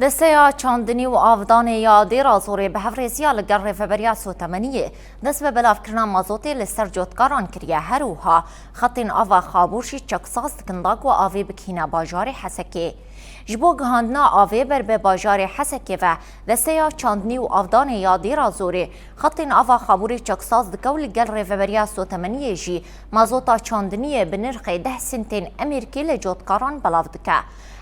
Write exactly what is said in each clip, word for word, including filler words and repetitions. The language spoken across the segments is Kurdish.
Desteya Çandinî û Avdanê ya Dêrazorê bi hevrêziya li gel Rêveberiya Sotemeniyê dest bi belavkirina mazotê li ser cotkaran kiriye. Her wiha xetên ava Xabûr jî çeksaz dikin da ku avê bikihîne bajarê Hesekê. Ji bo gihandina avê ber bi bajarê Hesekê ve Desteya Çandinî û Avdanê ya Dêrazorê xetên ava Xabûrê çeksaz dike û li gel Rêveberiya Sotemeniyê jî mazota çandiniyê bi nirxê deh sintên Emerîkî li cotkaran belav dike.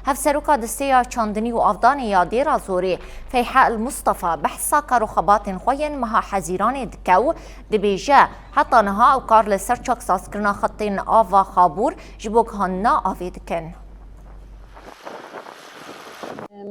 Hevseroka Desteya Çandinî û Avdanê ya Dêrazorê Feyha El Mustafa behsa kar û xebatên xwe yên meha Hezîranê dike û dibêje, heta niha ew kar li ser çaksazkirina xetên ava Xabûr ji bo gihandina avê dikin.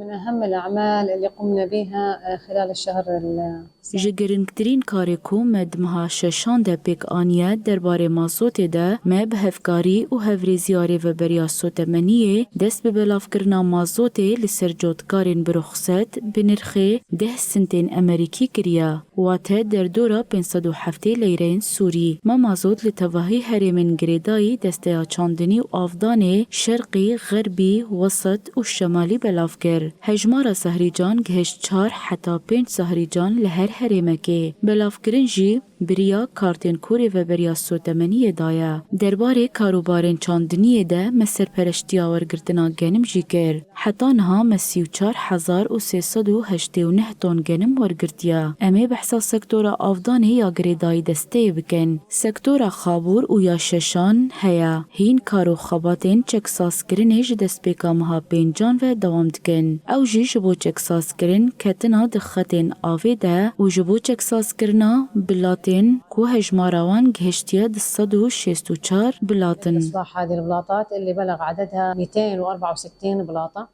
من أهم الأعمال اللي قمنا بها خلال الشهر ال- Ji giringtirîn karê ku me di meha şeşan de pêk aniye derbarê mazotê de, me bi hevkarî û hevrêziya Rêveberiya Sotemeniyê dest bi belavkirina mazotê li ser cotkarên bi ruxset bi nirxê deh sintên Emerîkî kiriye, wate derdora pênc sed û heftê leyreyên Sûrî. Me mazot li tevahî herêmên girêdayî Desteya Çandinî û Avdanê Şerqî, Xerbî, Wesat û Şemalî belav kir. Hejmara sahrîcan gihişt çar heta pênc sahrîcan li her herêmekê. Belavkirin jî bi riya kartên ku Rêveberiya Sotemeniyê daye. Derbarê karûbarên çandiniyê de me serpereştiya wergirtina genim jî kir. Heta niha me sî û çar hezar û sê sed û heştê û neh ton genim wergirtiye. Em ê behsa sektora avdanê ya girêdayî desteyê bikin. Sektora Xabûr û ya Şeşan heye. Hîn kar û xebatên çeksazkirinê ji destpêka meha pêncan ve dewam dikin. Ew jî ji bo çeksazkirin ketina di xetên avê de û ji bo çeksazkirina bilatên ku hejmara wan gihiştiye du sed û şêst û çar bilat in. إصلاح هذه البلاطات اللي بلغ عددها ميتين وأربعة وستين بلاطة.